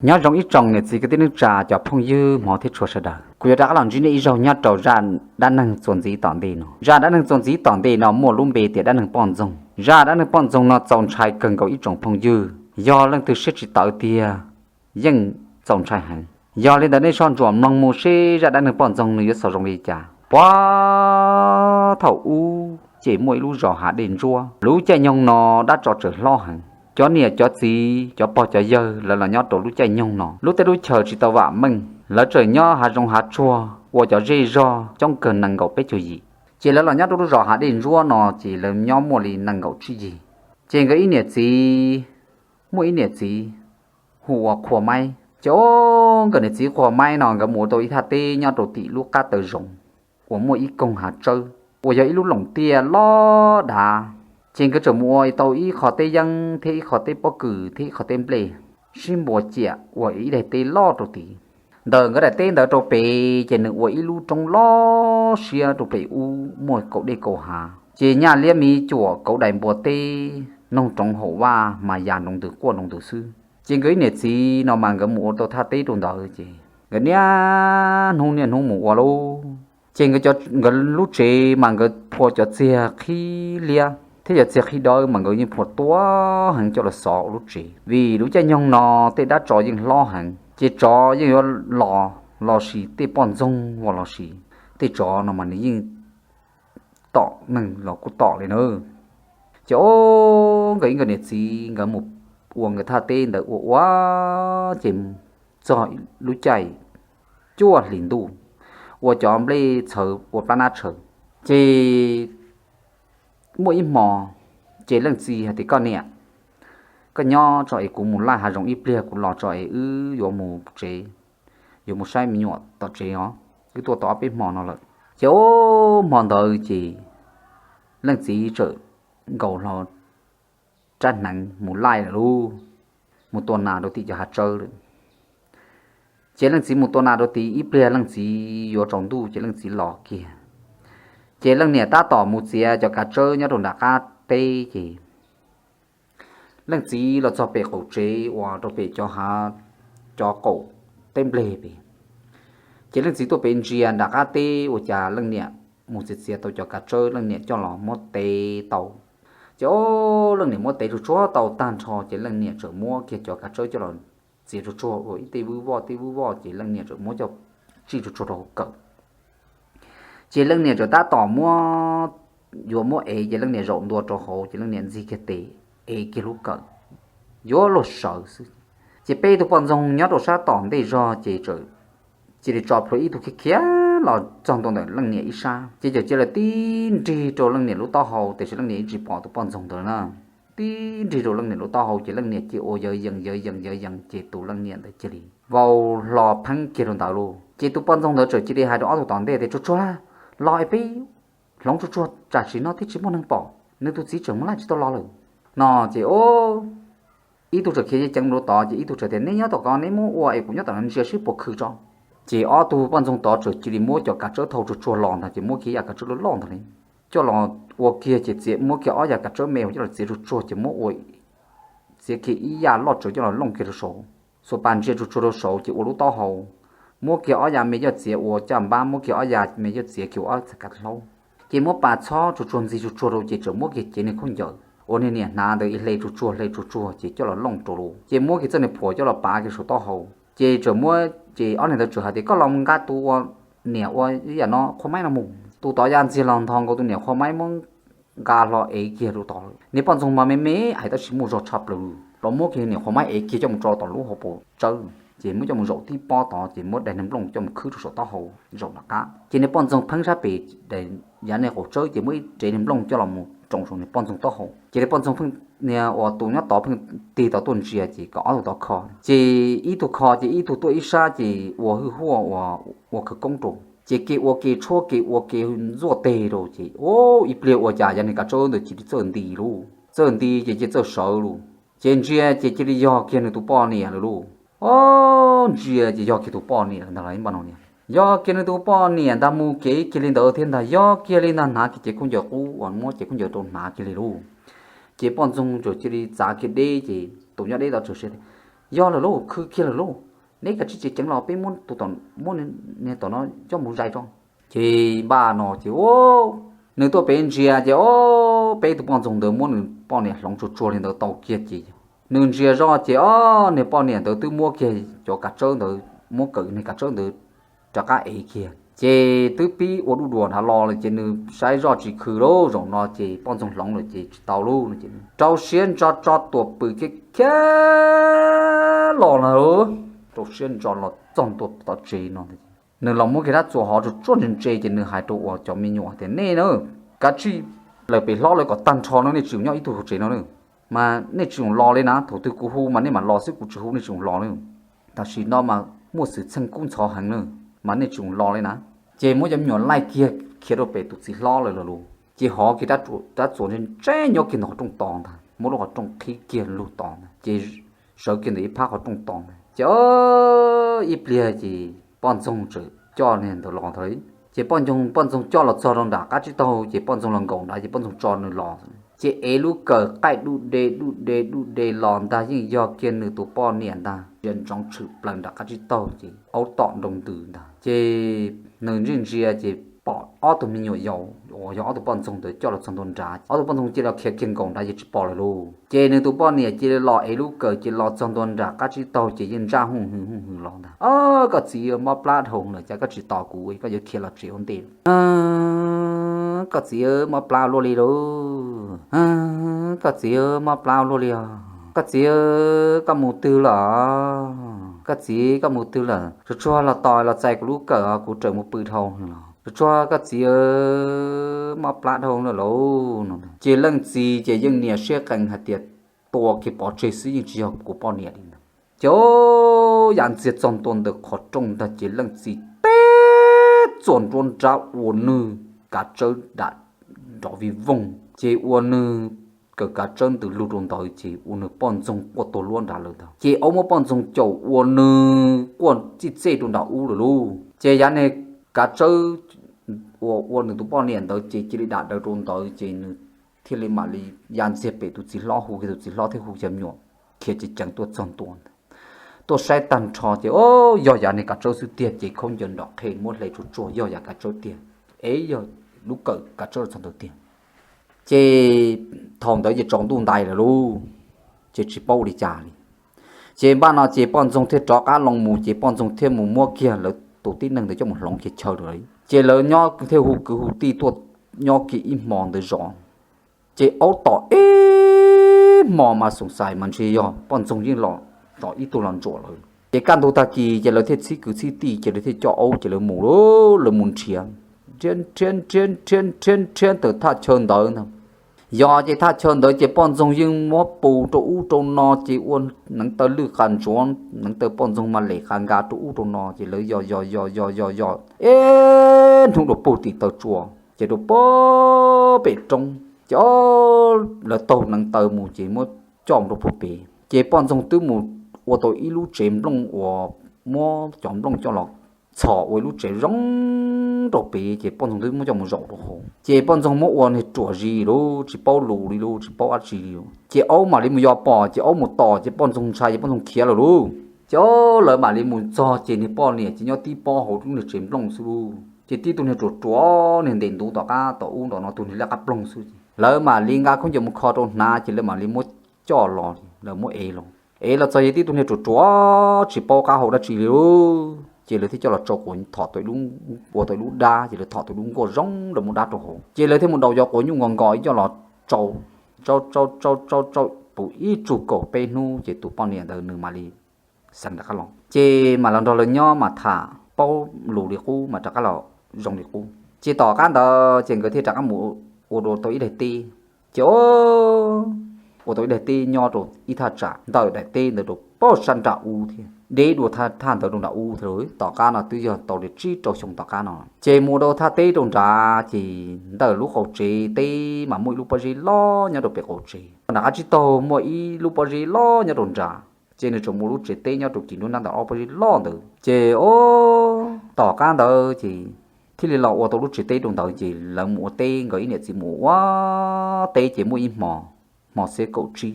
Nyob zoo ib tsoom niam txiv kwv tij neej tsa cov phooj ywg hmov thiab tshua sawv daws, kuv yuav rov qab los ntsib nej ib zaug nyob rau zaj dab neeg txuas ntxiv tom ntej no. Zaj dab neeg txuas ntxiv tom ntej no muaj lub npe tias dab neeg poj ntxoog. Zaj dab neeg poj ntxoog no txaus ntshai kawg nkaus ib tsoom phooj ywg, yog leej twg siab tsis tawv tiag yeej txaus ntshai heev. Yog li ntawd nej soj ntsuam mloog mus seb zaj dab neeg poj ntxoog nws yuav xaus zoo li cas. Puag thaum ub ces muaj ib lub zos hav dej ntsuab, lub caij nyoog no dab tsov tseem hlob heev. Cov niam cov txiv cov pog cov yawg lawv los nyob rau lub caij nyoog no, lub teb lub chaw tsis tau vam meej, lawv tseem nyob hav zoov hav tsuag ua cov zej zog coob kawg nees nkaum peb caug yim. Ces lawv los nyob rau lub zos hav dej ntsuab no ces lawv nyob muaj li nees nkaum tsib yig. Ces nkawd ib niam txiv, muaj ib niam txiv hu ua Qhua Maib. Ces o, nkawd niam txiv Qhua Maib no nkawd mus ua tau ib thaj teb nyob rau tim lub qab taw zoov uas muaj ib koog hav tsawb uas yog ib lub loos tiaj loj dav. Ces nkawd tseem mus ua tau ib qho teb yeeb thiab ib qho teb pob kws thiab ib qho teb nplej sib npua ciam ua ib daim teb loj rau tid. Ntawm nkawd daim teb ntawd rau pem ces nws ua ib lub roob loj siab rau pem ub muaj kaum dej kaum hav, ces nyaj liab miv cuam kauv dais npua teb, noog roov haum vaj mas ya nroo ntws quaj nroo ntws xwb. Ces nkawd ib niam txiv no mas nkawd mus ua tau thaj teb rau ntawd ces nkawd niaj hnub niaj hnub mus ua lauj. Ces nkawd lub tsev mas nkawd phua cov txiag qhib liab thiab cov txiag qhib dawb mas nkawd yeej phua tuab heev coj los xov ua lub tsev, vim lub caij nyoog no tej dab tsov yeej hlob heev, ces tsov yeej yuav los, los sis tej poj ntxoog los sis tej tsov no mas nws yeej tom neeg los kuj tom li na. Ces o, nkawd ib nkawd niam txiv nkawd mus ua nkawd thaj teb ntawd ua ua ces txog lub caij cuaj hlis ntuj, ua cov nplej txhawv ua plab nab tshaws. Ces muaj ib hmo ces leej txiv hais tias, Koj niam, koj nyob tso es kuv mus laij hav zoov ib pliag kuv los tso es wb yuav mus tsev, yuav mus saib me nyuam tom tsev os, wb tuaj tau ob peb hmo no lawm. Ces o, hmo ntawd ces leej txiv txawm nkaus hlo rab hneev mus laij lawm lauj, mus tua nas rau tim cov hav tsawb lawm. Ces leej txiv mus tua nas rau tid ib pliag leej txiv yuav tsaus ntuj ces leej txiv los kiag. Ces leej niam tab tom mus txiav cov kav tsawb nyob rau nram qab teb ces leej txiv los txog pem qaum tsev uas rau pem cov hav, cov qaum teb nplej pem. Ces leej txiv tuaj pem ntsia nram qab teb ua cas leej niam mus txiav txiav tau cov kav tsawb leej niam coj los muab tev tau. Ces o, leej niam muab tev tsuag tsuag tau tag nrho ces leej niam txawm muab kiag cov kav tsawb coj los txiav tsuag tsuag ua ib tej vwj voj tej vwj voj ces leej niam txawm muab coj tsij tsuag tsuag rau hauv kawm. Ces leej niam txawm tab tom muab, yuav muab ev ces leej niam zaum ntua rau hauv ces leej niam ntxig kiag tes, ev kiag lub kawm, yuav luag sawv xwb. Ces peb tug poj ntxoog nyob rau sab tom ntej zog ces cia li tso plhuav ib tug khiav khiav los txog ntua ntawm leej niam ib sab ces txawm cia li tib nrig rau leej niam lub taub hau tiam sis leej niam yeej tsis pom tus poj ntxoog ntawd na. Tib nrig rau leej niam lub taub hau ces leej niam cia ua yawv yees yawv yees yawv yees ces tus leej niam ntawd cia li vau hlo pheeb kiag rau ntawd lauj. Ces tus poj ntxoog ntawd txawm cia li hais rau ob tug tom ntej tias, Tsuag tsuag, los es peb hloov tsuag tsuag tsam sim no twb tsis muaj neeg pom, nws tus txiv tseem mus laij tsis tau los lawm. No ces o, ib tug txawm khiav ceev ceev rau tod ces ib tug txawm tias, Neb nyob tom ko neb muab ua es kuv nyob tom no ntsia seb puas khw tso. Ces ob tug poj ntxoog tod txawm cia li muab cov kav tsawb thau tsuag tsuag los ntag ces muab kiag yam kav tsawb loj loj ntag li coj los ua kiag ces txiav, muab kiag ob yam kav tsawb me coj los txiav tsuag tsuag ces muab ua, txiav kiag ib yam loj tsawv coj los looj kiag rau saud, xuas pas ntsia tsuag tsuag rau saud ces ua lub taub hau. Muab kiag ob yam me coj txiav ua caj npab, muab kiag ob yam me coj txiav kiag ua ob txhais kav hlaub. Ces muab pas txhob tsuag tsuag ntxig tsuag tsuag rau ces txawm muab kiag cev niag khaub ncaws uas niag niam hnav ntawd ib hle tsuag tsuag hle tsuag tsuag ces coj los looj rau lawm. Ces muab kiag txoj niag phuam coj los pav kiag saum taub hau. Ces txawm muab, ces ob niag ntawd txawm hais tias, Koj los nqa tus ua niam ua ib yam no Qhua Maib no mus. Tus tod ya ntxiag los nthos nkaus tus niam Qhua Maib muab nqa hlo ev kiag rau tod lawm. Niag poj ntxoog mas me me hais tab sis muaj zog tshaj plaws, los muab kiag niam Qhua Maib ev kiag coj mus tso tom lub hauv paus tsawb, ces muab coj mus zaum tib pob tod ces muab daim niag nplooj coj mus khwb rau saum taub hau zaum nram qab. Ces niag poj ntxoog pheeb sab pem yav niag qaum tsawb ces muab ib rev niag nplooj coj los mus roos saum niag poj ntxoog taub hau. Ces niag poj ntxoog pheej, niag uas tus nyob tod pheej tig tod tuaj ntsia ces kom ob tug tod kho. Ces ib tug kho ces ib tug tuaj ib sab ces ua hwj huaj ua khawv koob rau. Ces kev ua kev tshuab kev ua kev ntxuaj teg rau ces ib pliag ua cas yav niag kav tsawb ntawd cia li txawj nti lauj, txawj nti ces cia li txawj sawv lauj. Ces ntsia ces cia li yog kiag nws tus poj niam lawm lauj. O, ntsia ces yog kiag tus poj niam lawm ntag los ib npaj no niag, yog kiag nws tus poj niam ntag mus kev kiag li ntawd thiab ntag, yog kiag li ntag, hnav kiag cev khaub ncaws qub uas muab cev khaub ncaws rau hnav kiag li lauj. Ces poj ntxoog txawm cia li txav kiag deb ces tus nyob deb tod txawm hais tias, Yog lawm lauj, khw kiag lawm lauj. Neb kav tsij ceev ceev los peb muab tus, muab niag tom no coj mus zais tso. Ces npaj no ces nws tuaj pem ntsia ces o, peb tus poj ntxoog ntawd muab nws poj niam hloov tsuag tsuag li ntawd tau kiag ces nws ntsia zoj ces o, niag poj niam ntawd twb muab kiag cov kav tsawb ntawd, muab kawm niag kav tsawb ntawd rov qab ev kiag ces twb pib ua duj duas nrad los lawm ces nws saib zoj tsis khw lauj, zaum no ces poj ntxoog hloov lawm ces tsis tau lauj no ces rau siab ntso tso tuam pw kiag kiag los na, rau siab ntso los txog ntua tom tsev no nws los muab kiag rab txuas hov tsuag tsuag ntse ntse ces nws hais rau uas cov me nyuam tias nej na, kav tsij, lawv pem hlob lawv kom tag nrho no nej tsis mus nyob ib tug hauv tsev no na, mas nej tsis mus los li na, thaum twg kuv hu mas nej mam los xwb, kuv tsis hu nej tsis mus los na. Tam sim no mas muaj xwm txheej kub ntxhov heev na, mas nej tsis mus los li na. Ces muab cov me nyuam laij kiag khiav rau pem tus txiv hlob lawm los lus ces hov kiag rab txuas ntse ntse nyob kiag ntawm qhov rooj tos ntag, muab lub qhov rooj qhib kiag lug tos ntag ces sawv kiag ntawm ib phab qhov rooj tos ntag ces ib pliag ces poj ntxoog txawm coj niag ntawd los ntag. Ces poj ntxoog, poj ntxoog coj los txog rau nram qab tsib taug ces poj ntxoog los nkaum nrad ces poj ntxoog tso nws los ces ev lub kawm qaij duj de duj de duj de los ntag, yeej yog kiag nws tus poj niam ntag, ntsia ntsoov tshwm plaws nram qab tsib taug ces aub tom nroo ntws ntag ces nws ntsia ntsia ces pom ob tug me nyuam yaus uas yog ob tug poj ntxoog ntawd coj los txog ntua nrad, ob tug poj ntxoog cia li khiav kiag nkaus nrad ces tsis pom lawm lauj. Ces nws tus poj niam cia li los ev lub kawm cia li los txog ntua nram qab tsib taug ces yeej ntsaj hooj hwv hooj hwv los ntag, o, koj txiv, mob plab dhau lawm, cas koj tsis tos kuv, koj yuav khiav los tsev ua ntej? Koj txiv, mob plab luaj li lauj. Koj txiv, mob plab luaj li os. Koj txiv, koj mus twg lawm? Koj txiv, koj mus twg lawm? Tsuag tsuag los tos los txais kuv lub kawm os, kuv rawm mus pw dhau los. Tsuag tsuag koj txiv, mob plab dhau lawm lauj no. Ces leej txiv ces yeej niam siab qees hais tias tua kiag pov tseg xwb, yeej tsis yog kuv poj niam li ntag. Ces ya ntxiag txog ntua ntawm qhov rooj ntag ces leej txiv teb txuas nruab nrab ua nws kav tsawb dam nrov vij voog ces ua nws kawm kav tsawb ntws lug rau ntawd ces ua nws poj ntxoog quaj tuag luab nrad lawm ntag. Ces aub muab poj ntxoog caum ua nws quaj txij txej rau nram ub lawm lauj. Ces yav niag kav tsawb uas ua nws tus poj niam ntawd ces cia li dam daws rau ntawd ces nws thiaj li mam li ya ntxiag pem tus txiv hlob, hu kiag tus txiv hlob thiab hu cov me nyuam khiav ceev ceev tuaj txog ntua ntag. Tuaj saib tag nrho ces o, yog yav niag kav tsawb xwb tiag ces khaub ncaws nrom qhe muab hle tsuag tsuag yog yav kav tsawb tiag, es yog lub kawm kav tsawb los txog ntawd tiag. Ces thaum ntawd ces tsaus ntuj ntais lawm lauj, ces tsis paub ua li cas li. Ces npaj no ces poj ntxoog thiaj rov qab loo mus ces poj ntxoog thiaj mus muab kiag lawv tus tib neeg ntawd coj mus hloov kiag chaw lawm. Ces lawv nyob thiaj hu kwv hu tij tuaj nyob kiag ib hmo ntawd zov. Ces aub tom ib hmo mas xoom xais mas ntshe yog poj ntxoog yeej los tso ib tug los ntsuam lawm. Ces kaj ntug tag kis ces lawv thiaj txhib kwv txhib tij ces lawv thiaj coj aub ces lawv mus, lawv mus nrhiav, nrhiav nrhiav nrhiav nrhiav nrhiav tawm thaj chaw ntawd ntag. Yog ces thaj chaw ntawd ces poj ntxoog yeej muab pus rau ub rau no ces ua neev taw lwj qas ntsuav, neev taw poj ntxoog mas lem qas nkag rau ub rau no ces lawv yos yos yos yos yos yos ib hnub rau puag tim taw tsua, ces rau puag pem roob ces lawv taug neev taw mus ces muab coj mus rau puag pem ces poj ntxoog twb mus ua tau ib lub tsev nplooj uas muab cov nplooj coj los txhos ua ib lub tsev zoo rau pem ces poj ntxoog twb muab coj mus zaum rau hauv ces poj ntxoog muab ua niag ruam zis lauj, tsis paub lus li lauj, tsis paub dab tsi li lauj. Ces aub mam li mus yos pom ces aub mus tos ces poj ntxoog ntshai ces poj ntxoog khiav lawm lauj. Ces lawv mam li mus txog ces niag poj niam ces nyob tib pob hauv lub niag tsev nplooj xwb lauj. Ces tib tug niag ruam ruam niag ntes ntuv tom qab tom ub nrov no tus niag liab qab ploog xwb. Lawv mam li nqa khaub ncaws mus kho rau hnav ces lawv mam li muab coj los, lawv muab ev los. Ev los txog ces tib tug niag ruam ruam tsis paub qab hau dab tsi li lauj. Ces lawv thiaj coj los tsau quav thom tau, ua tau ib lub dab ces lawv thom tau ib lub nkuaj zoo lawv muab dab rau hauv ces lawv thiaj mus daus cov quav nyuj nkos nkos ib coj los tsau, tsau tsau tsau tsau tsau puv ib tsug kaum peb hnub ces tus poj niam ntawd nws mam li xeev rov qab los ces mam los nrog lawv nyob mas tham paub lus li qub mas rov qab los zoo li qub. Ces tom qab ntawd ces nkawd thiaj rov qab mus ua dua tau ib daim teb. Ces ua tau ib daim teb nyob rau ib thaj tsam ntawm daim teb ntawd rau pab sab nram ub thiab, deb dua thaj ntawd rau nram ub thiab. Tom qab no twb yog tau li tsib rau xyoo tom qab no ces mus ua dua thaj teb rau nrad ces ntawm lub qaum tsev teb mas muaj ib lub pob zeb loj nyob rau pem qaum tsev, nram qab tsib taug muaj ib lub pob zeb loj nyob rau nrad. Ces nws tseem muaj lub tsev teb nyob rau kis nruab nrab ntawm ob pob zeb loj ntawd ces o, tom qab ntawd ces thiaj li los ua tau lub tsev teb rau ntawd ces lawv mus ua teb, nkawd ib niam txiv mus ua teb ces muaj ib hmo, hmo xiab kaum tsib,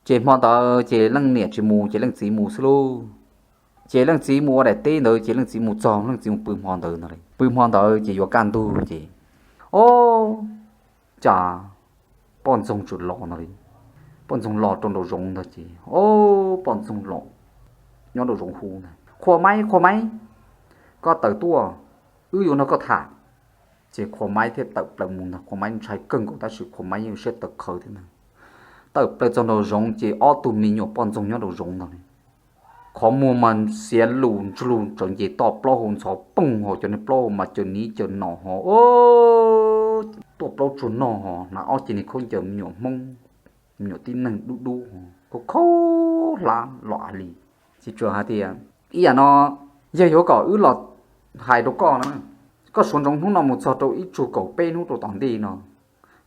Ces hmo ntawd ces leej niam tsis mus ces leej txiv mus xwb lauj. Ces leej txiv mus ua daim teb ntawd ces leej txiv mus txog leej txiv mus pw hmo ntawd no li. Pw hmo ntawd ces yuav kaj ntug ces, o, cas poj ntxoog tsuas los no li. Poj ntxoog los rau nraum zoov ntag ces, o, poj ntxoog los nyob nraum zoov hu ntag, Qhua Maib, Qhua Maib, koj tawm tuaj, wb yuav nrog koj tham. Ces Qhua Maib thiaj tawm plaws mus ntag. Qhua Maib ntshai kawg nkaus tab sis Qhua Maib yeej siab tawv qhawv thiab ntag. Tawm plaws txog nraum zoov ces ob tug me nyuam poj ntxoog nyob nraum zoov ntag li. Qhov muag mas xiav lus ntsug lus tsawv nce toj plaub hau ntxhov poog ho cov niag plaub hau mas caws niv caws no ho, tuaj plaub tsuag no ho hnav ob ce niag khaub ncaws me nyuam Hmoob, me nyuam tib neeg dub dub ho khaub khaub hlab los av li. Ces tsuas hais tias, ib yam no, yawg yuav kom wb los hais rau koj no, koj suav ntsoov hnub no mus txog rau ib tsug kaum peb hnub rau tom ntej no,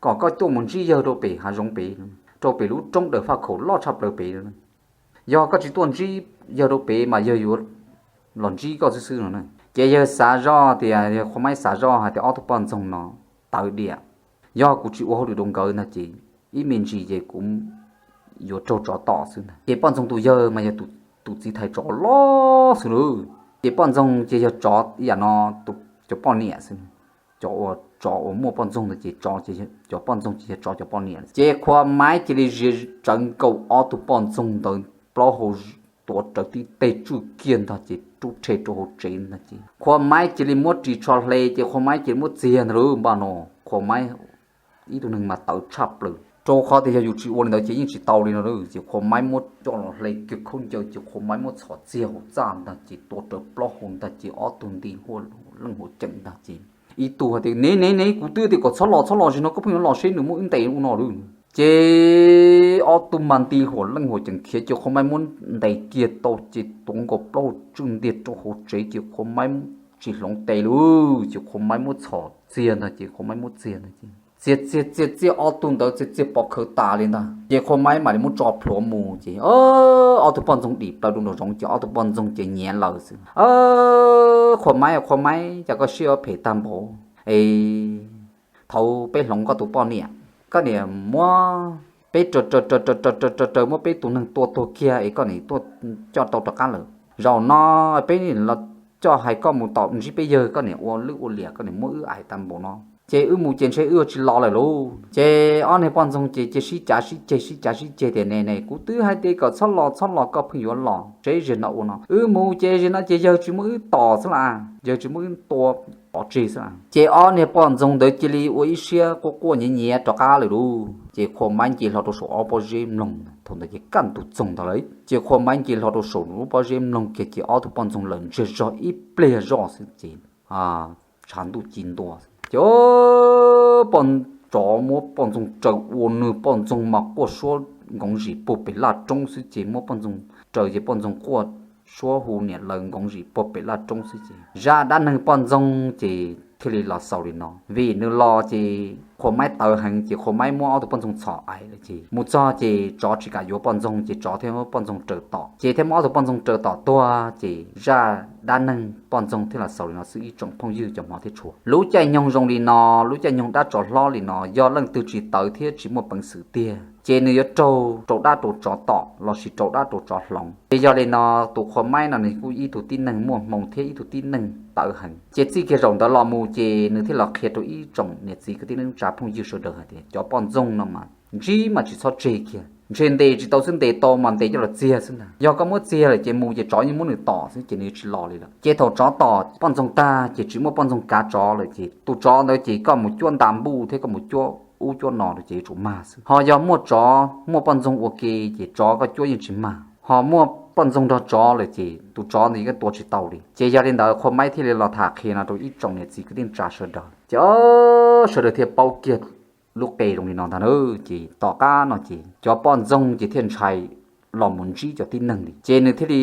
kom koj tuaj mus ntsib yawg rau pem hav zoov pem, rau pem lub roob daws faj khaum loj tshaj plaws pem. Yog koj tsis tuaj ntsib yawg rau pem mas yawg yuav los ntsib koj xwb xwb no. Ces yawg xav zoj tias, yawg Qhua Maib xav zoj hais tias ob tug poj ntxoog no tawv diam, yog kuv tsis ua hauj lwm rau nkawd ntag ces ib me ntsis ces kuv yuav raug tsov tom xwb ntag. Ces poj ntxoog tus yawg mas yog tus txiv thais tsov loj xwb lauj. Ces poj ntxoog ces yog tsov ib yam no, cov poj niam xwb. Cov uas tsov uas muaj poj ntxoog ntawd ces tsov, cov poj ntxoog ces yog tsov cov poj niam. Ces Qhua Maib cia li zia tsawv nkaus ob tug poj ntxoog ntawd plaub hau tuav rawv tib teg tswj kiag ntag ces rub rhe rau hauv tsev ntag ces Qhua Maib cia li muab ris tsho hle ces Qhua Maib cia li muab txiag ntag lauj. Npaj no Qhua Maib ib tug neeg mas tawv tshaj plaws, rau qhov tias yog yus tsis ua li ntawd ces yeej tsis tau li no lauj. Ces Qhua Maib muab coj los hle kiag khaub ncaws ces Qhua Maib muab txhom txiag hauv txaj ntag ces tua rawv plaub hau ntag ces ob tug nti huaj leej huam ceem ntag ces ib tug hais tias, nev nev nev, kuv twb tias kom txhob los txhob los, zaum no koj pheej yuav los seb nws muab wb ntes ua no lauj. Ces ob tug mas nti huam leej huam ceem khiav ces Qhua Maib muab ntes kiag tau ces tuav nkaus plaub hau tswj ntiag rau hauv tsev ces Qhua Maib tsis hloov tes lauj. Ces Qhua Maib muab txhom txiag ntag ces Qhua Maib muab txiag ntag ces txiag txiag txiag txiag ob tug ntawd txiag txiag pov khawv tas li ntag ces Qhua Maib mam li muab tso plhuav mus ces ob tug poj ntxoog dim plaws rau nraum zoov ces ob tug poj ntxoog ces nyiav lawm xwb. Qhua Maib, Qhua Maib, cas koj siab ua phem tag npaum es thaum peb hloov koj tus poj niam, koj niam muab peb raws raws raws raws raws raws raws raws muab peb tus neeg tua tuag kiag es koj niam tuaj coj tau rov qab lawm. Zaum no peb los coj hais koj mus tom ntsib peb yawg, koj niam ua lwj ua liam, koj niam muab wb aim tag npaum no ces wb mus ces ntshe wb yuav tsis los lawm lauj. Ces ob niag poj ntxoog ces cia sib cav sib ceg sib cav sib ceg tias, ne ne, kuv twb hais tias kom txhob los txhob los koj pheej yuav los, seb zaum no ua no, wb mus ces zaum no ces yawg tsis muab wb tom xwb las, yawg tsis muab wb tua pov tseg xwb las. Ces ob niag poj ntxoog ntawd cia li ua ib siab quaj quaj nyiav nyiav rov qab lawm lauj. Ces Qhua Maib nce hlo rau saum ob pob zeb mloog, thaum ntawd ces kaj ntug txoog ntag lawm. Ces Qhua Maib nce hlo rau saum lub pob zeb mloog kiag ces ob tug poj ntxoog lawm ntsiag zog ib pliag zoj xwb ces tshav ntuj ci ntua ces poj, tsov muab poj ntxoog raws ua nws poj ntxoog mas quaj suab nkoov zim puag pem laj roob xwb ces muab poj ntxoog raws ces poj ntxoog quaj suab hu niam lawv nkoov zim puag pem laj roob xwb ces zaj dab neeg poj ntxoog ces thiaj li los xaus li no. Vim nws los ces Qhua Maib tawv heev ces Qhua Maib muab ob tug poj ntxoog txhom aim lawm ces mus txog ces tsov tsis kam yuav poj ntxoog ces tsov thiaj muab poj ntxoog raws tom ces thiaj muab ob tug poj ntxoog raws tom tuag ces zaj dab neeg poj ntxoog thiaj los xaus li no xwb ib tsoom phooj ywg cov hmov thiab tshua. Lub caij nyoog zoo li no, lub caij nyoog dab tsov hlob li no yog leej twg tsis tawv thiab tsis muaj peev xwm tiag ces nws yuav raug rau dab rau tsov tom lossis rau dab rau tsov hloov. Ces yog li no tus Qhua Maib no nws kuj ib tug tib neeg muaj hmoo thiab ib tug tib neeg tawv heev ces txij kiag zaum ntawd los mus ces nws thiaj los qhia rau ib tsoom niam txiv kwv tij neej tsa phooj ywg sawv daws hais tias cov poj ntxoog no mas ntsib mas tsis txhob tseg kiag, ntshe ntes tsis tau xwb, ntes tau mas ntes coj los txiag xwb ntag. Yog koj muab txiag lawm ces mus ces tsov yeej muab nws tom xwb ces nws tsis los li lawm. Ces thaum tsov tom poj ntxoog tag ces tsis muaj poj ntxoog kav tsov lawm ces tus tsov ntawd ces koj mus cuab nta npuj thiab koj mus cuab ub cuab no ces yuav tsum mag xwb. Ho yog muaj tsov muaj poj ntxoog ua ke ces tsov koj cuab yeej tsis mag. Ho muaj poj ntxoog nrog tsov lawm ces tus tsov ntawd yeej tua tsis tau li. Ces yog li ntawd Qhua Maib thiaj li los tham qhia no rau ib tsoom niam txiv kwv tij neej tsa sawv daws ces sawv daws thiaj paub kiag lub qe zoo li no ntag na. Ces tom qab no ces cov poj ntxoog ces thiaj ntshai los mus ntsib cov tib neeg li ces nws thiaj li,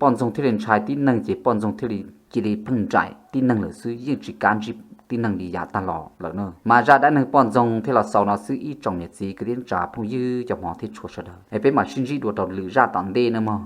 poj ntxoog thiaj li ntshai tib neeg ces poj ntxoog thiaj li cia li pheej nraim tib neeg lawm xwb, yeej tsis kav ntsib tib neeg li yav tag los lawm na. Mas zaj dab neeg poj ntxoog thiaj los xaus no xwb ib tsoom niam txiv kwv tij neej tsa phooj ywg cov hmov thiab tshua sawv daws es peb mam sib ntsib dua rau lwm zaj tom ntej na mog.